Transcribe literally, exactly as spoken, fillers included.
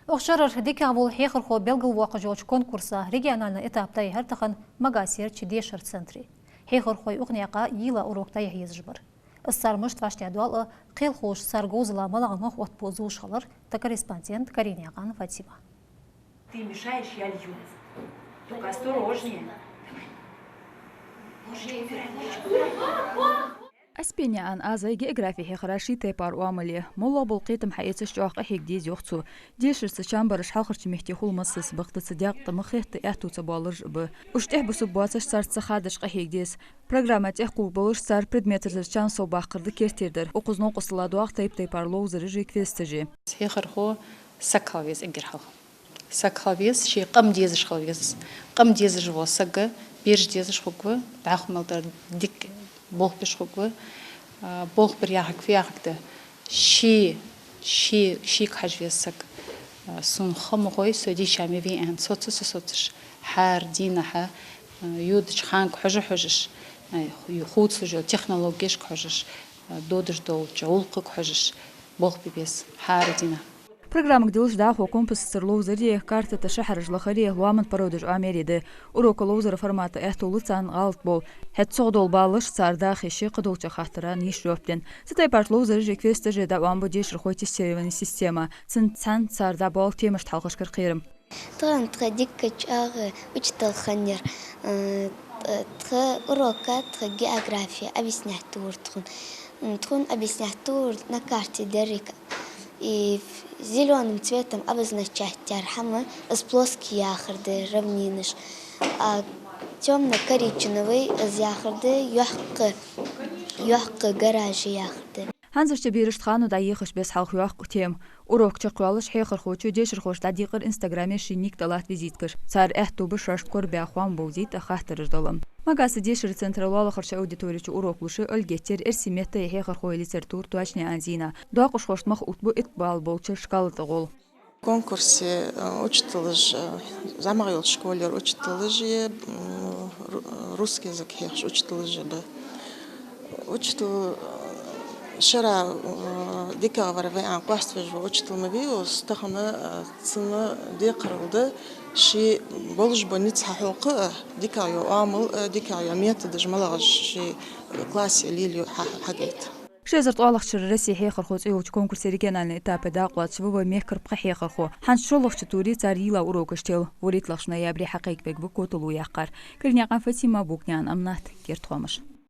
Укх шерара дикагӀвола хьехархо белгалвоаккхаш йолча конкурса региональни этап дӀайихьар тахан Магасерча дешара центре. Хьехархой укх наькъа йийла урок дӀаяхьа езаш бар. Из цар мишта вӀаштӀехьадоал а, кхелхоша цар говзала малагӀа мах оттабу зувш хилар тха корреспондент Каринаькъан Фатима. Ты мешаешь, я лью. Только осторожнее. Боже, я убираю, убираю. Аспинаькъан Азай географи хьехара ший тайпара оамал я. МоллагӀа бола кхетам хьаэцаш чӀоагӀа къахьега деза, йоах цо. Дешарца чам бараш хьалхарча метте хул массаза, бакъда цу даькъе тӀа ма хетта аьттув ца боалараш а ба. Уж тӀехьабусаргбоацаш, царца ца хадаш къахьега деза. Программа тӀехьакхувргболаш цар предметаша чам совбаккхар да керттера дар. Укхаза новкъостала доагӀа тайп-тайпара ловзараши квесташи. Хьехархо саг хила веза эггара хьалха. Саг хила веза, ше къам дезаш хила веза. Къам дезаш вола саг бераш дезаш хургва, дӀахо мел дар дика болх беш хургва. А, болх бар яхилга фу яхилга да? Ше, ше, шийга хьажа веза саг. А, сона ха ма гой, со дийша ма вий аьнна, соца а ца соцаш, хӀара дийнахьа, а, йодача ханага хьожа-хьожаш, а, хувцалуш йола технологешка хьожаш, а, додаш долча гӀулакхага хьожаш, болх бе беза хӀара дийнахьа. Программага диллача дӀахо компасаца ловзари, карта тӀа шахьараш лахари, лоаман породаш оамари да. Урока ловзара формата аьттув лу царна гӀалат бола. ХӀаьта цох дола баллаш цар даха йиш я кхыдолча хаттара нийса жоп денна. Цу тайпара ловзараши квесташи дӀаоам ба дешархой тестировани система. Цунца цхьана цар дӀабоал темашта хьалхашкара кхерам. Тхона тха дикка чӀоагӀа учитель хиннаяр. Э, тха урока тха географи объяснять дора тхона. Тхона объяснять дора на карте деррига. И зелёным цветом обозначать яр хӀама, из плоский яхар да, равнинаш. А тёмно-коричневый из яхар да, йоккха, йоккха гаражи яхар да. ХӀанзарча берашта хано дӀаехаш беза хьалха йоккха тема. Урок чакхйоалаш хьехархочо дешархошта дӀадийкъар Инстаграме ший ник тӀа латта визиткаш. Цар аьттув ба шоашта корабаьнна хоам бовзийта а хаттараш дала а. Магаса дешара центра лоалахарча аудиторе чу урок луш а, Ольгеттера, эрсий меттала хьехархой литература Точняькъан Зина. Доакъашхошта мах оттабу итт балл болча шкала тӀа гӀолла. Конкурсе, э, учителаш, э, зӀамагӀа йолча школера учителаши, м, ру-, русский язык хьехаш учителаши ба. Учитель, э, шера, э, дикагӀвар ваьнна къоаставеш вола учитель ма вий из, тахан, э, цун декхарал да ше болаш бола низ хьахьокха а, дикагӀа йола оамал а, дикагӀа йола методаш малагӀаш ше классе лелаю хьа-, хьагойта. Ши эзар ткъоалагӀча шера Россе хьехархо цӀи йолча конкурса региональни этапе дакъа лоацаш ва вай мехкара пхи хьехархо. ХӀанз шоллагӀча туре цар йийла урокаш тел. ВорхӀитлагӀча ноябре хьакхайкабергба котало яьккхар. Каринаькъан Фатима, Букнаькъан Аминат, «Керда хоамаш».